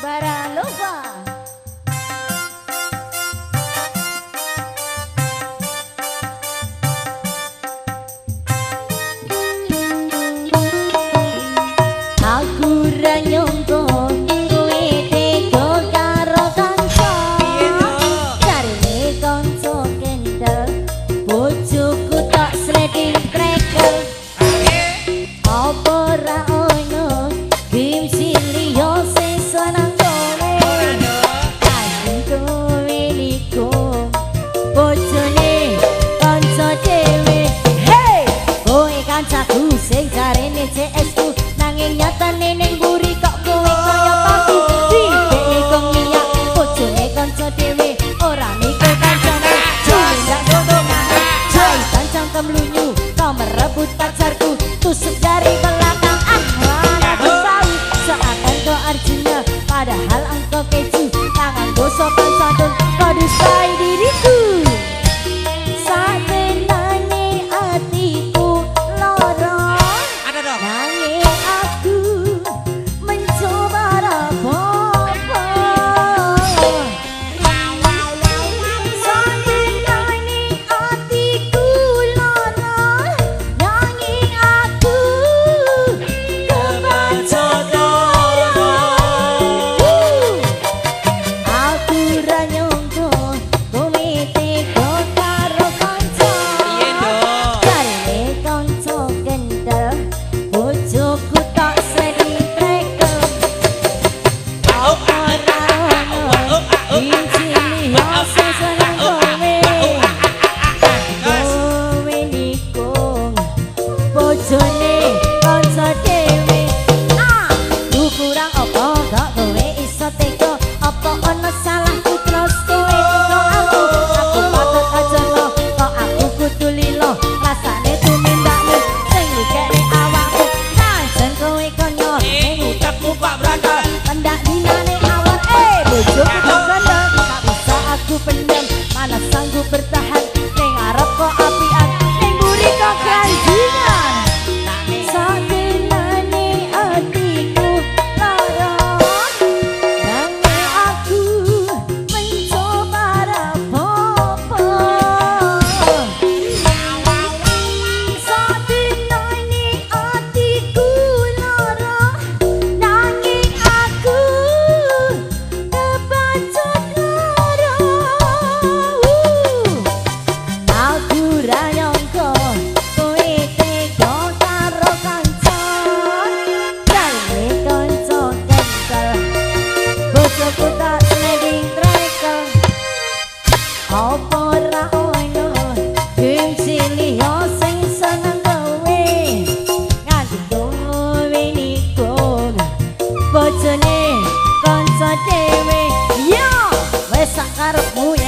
Baralova. Aku ra nyangka kowe tega karo kanca. Jarene kanca kendel, bojoku tak sliding trekel. Apa ra ono game siliyo sesuk nang kowe? Kanthi kowe liku bojone kanca dhewe. Hey, kowe kancaku sing jarene CS-ku, nanging nyatane ning mburi kok kowe kaya paku. Dibeke kong minyak bojone kanca dhewe, ora mikir kancane. Ndak sotongan, jaitan cangkem lunyu, kau merebut pacarku, tusuk dari belakang. Ah, mana aku tahu seakan kau Arjuna, padahal engkau keju. Tangan sopan santun, kau dustai diriku. Satenane atiku loro, nanging aku mencoba rapopo. Satenane atiku loro, nanging aku kebacut loro. Aku ra nyangka kowe tega karo kanca. Jarene kanca kendel, bojoku tak sliding trekel. Apa ra ono injili sing seneng kowe? Kowe nikung bojone kanca dhewe. Ah, ku kurang apa kok kowe iso tega? Apa ono salahku terus kowe tega aku? Aku patut aja lo, kok aku kudu lilo. Rasane tumindakmu sing ngrugekne awakmu. Najan kowe konyol ning utekmu Pak Brandal. Pendak dinane awon, bojoku tak kendel, tak bisa aku pendem, mana sanggup bertahan ning arep kok apian, ning mburi kok ganjingan. Satenane atiku lara, nanging aku mencoba rapopo. Satenane atiku lara, nanging aku kebacut lara. Aku ra nyangka kowe tega karo kanca. Jarene kanca kendel, bojoku tak sliding trekel. Apa ra ono gengsi liya sing seneng kowe? Nganti kowe nikung bojone kanca dhewe. Yo, wis sak karepmu.